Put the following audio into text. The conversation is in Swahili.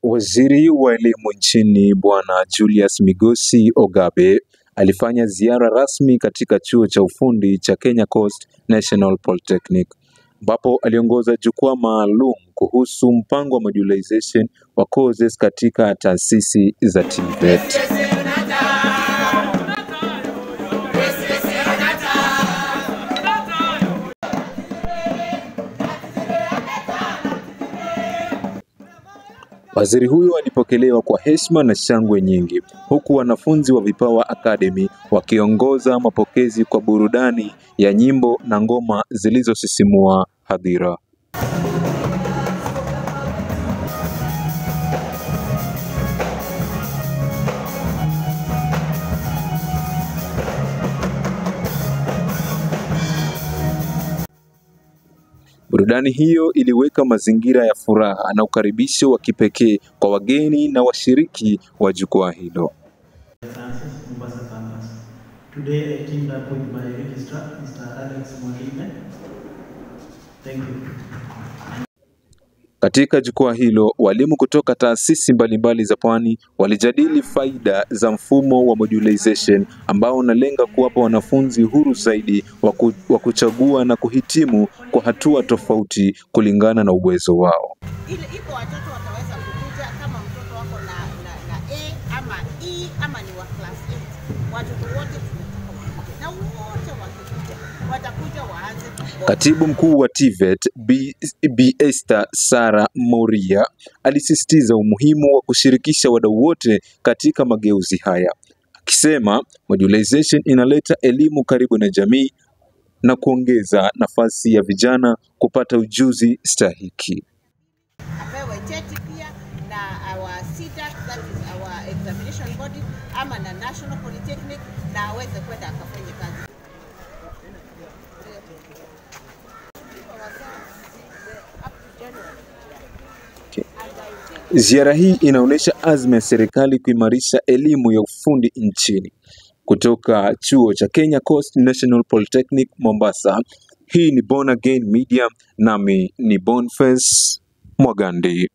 Waziri wa elimu nchini Bwana Julius Migosi Ogabe alifanya ziara rasmi katika chuo cha ufundi cha Kenya Coast National Polytechnic ambapo aliongoza jukwaa maalum kuhusu mpango wa modularization wa courses katika taasisi za TVET. Waziri huyo alipokelewa kwa heshima na shangwe nyingi, huku wanafunzi wa Vipawa Academy wakiongoza mapokezi kwa burudani ya nyimbo na ngoma zilizosisimua hadhira. Burudani hiyo iliweka mazingira ya furaha na ukaribisho wa kipekee kwa wageni na washiriki wa jukwaa hilo. Sciences, Mombasa campus. Today I teamed up with my registrar, Mr. Alex Mwalime. Thank you. Katika jukwaa hilo, walimu kutoka taasisi mbalimbali za Pwani walijadili faida za mfumo wa modularization ambao unalenga kuwapa wanafunzi huru zaidi wa kuchagua na kuhitimu kwa hatua tofauti kulingana na uwezo wao. Ile iko watoto wataweza kukuja kama mtoto wako na A ama E ama ni wa class 8. Watoto wote tunataka wakuje, na wote wakikuja watakuja waanze kuboka. Katibu mkuu wa TVET Bi Esther Sara Moria alisisitiza umuhimu wa kushirikisha wadau wote katika mageuzi haya, akisema modularization inaleta elimu karibu na jamii na kuongeza nafasi ya vijana kupata ujuzi stahiki. Apewe cheti pia na our CDAC, that is our examination body, ama na National Polytechnic, na aweze kwenda akafanye kazi. Ziara hii inaonyesha azma ya serikali kuimarisha elimu ya ufundi nchini. Kutoka chuo cha Kenya Coast National Polytechnic Mombasa, hii ni Born Again Media, nami ni Boniface Mwagandi.